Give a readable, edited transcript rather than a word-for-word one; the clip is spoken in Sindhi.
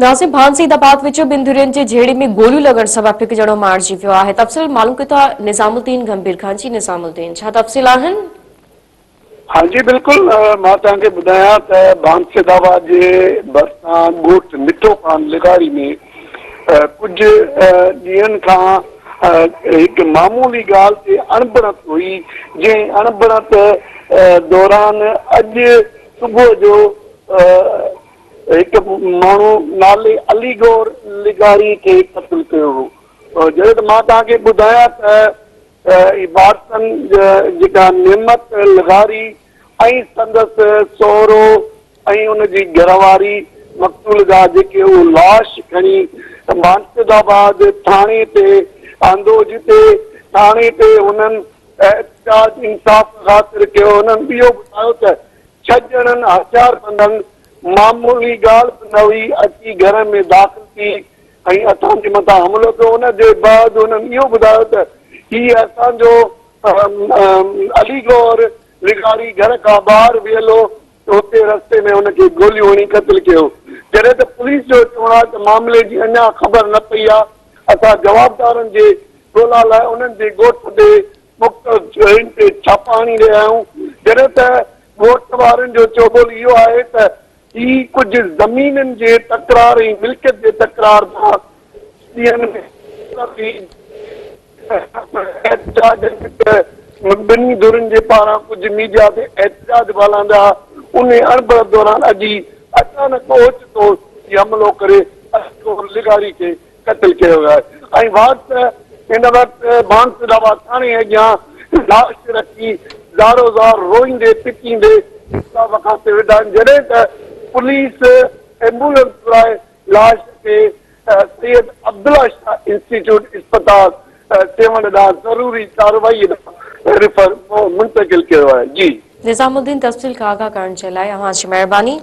ناظرين ڀانسيد آباد وچ ٻن ڌرين جي جهيڙي ۾ گوليون لڳڻ سبب هڪ ڄڻو مارجي ويو آهي تفصيل معلوم ڪيون ٿا نظام الدين گنڀير کان جي نظام الدين ڇا تفصيل آهن؟ ها جي بلڪل مان توهان کي ٻڌايان ته ڀانسيد آباد جي ڀرسان ڳوٺ مٺو خان لغاري ۾ ڪجهه ڏينهن کان هڪ معمولي ڳالهه تي اڻبڻت هئي جنهن اڻبڻت دوران اڄ صبح جو هڪ ماڻهو نالي علي گور لغاري کي قتل ڪيو هو. جڏهن ته مان توهان کي ٻڌايان ته وارثن جيڪا نعمت لغاري ۽ سندس سهرو ۽ ان جي گهرواري مقتول جا جيڪي اهو لاش کڻي مانسد آباد ٿاڻي تي آندو جتي ٿاڻي تي هنن احتجاج انصاف خاطر ڪيو هنن اهو ٻڌايو ته ڇهه ڄڻن هٿياربندن معمولي ڳالهه به نه هئي اچي گهر ۾ داخل ٿي ۽ اسان جي مٿان حملو ڪيو ان جي بعد هنن اهو ٻڌايو ته هي اسان جو علي گوهر لغاري گهر کان ٻاهر ويل هو ته اتي رستي ۾ هن کي گوليون هڻي قتل ڪيو جڏهن ته پوليس جو چوڻ آهي ته معاملي جي اڃا خبر نه پئي آهي اسان جوابدارن جي ڳولا لاء انهن جي ڳوٺ تي مختلف جاين تي ڇاپا هڻي رهيا آهيون، جڏهن ته ڳوٺ وارن جو چوٻول اهو آهي ته هي ڪجهه زمينن جي تڪرار ۽ ملڪيت جي تڪرار تان ڏينهن ۾ احتجاج ٻنهي ڌرين جي پاران ڪجهه ميڊيا تي احتجاج به هلائيندا ها، انهي اڻبڻت دوران اڄ ئي اچانڪ اوچتو هي حملو ڪري لغاري کي قتل ڪيو ويو آهي ۽ وارث هن وقت ڀانسد آباد ٿاڻي اڳيان لاش رکي زارو زار روئيندي پٽيندي انصاف کاتي ويٺا آهن جڏهن ته پوليس ايمبولنس گهرائي لاش کي سيد عبدالله شاهه انسٽيٽيوٽ اسپتال سيوهڻ ڏانهن ضروري ڪارروائي ڏانهن ريفر منتقل ڪيو آهي جي. نظام الدين تفصيل کان آگاهه ڪرڻ جي لاء اوهان جي مهرباني.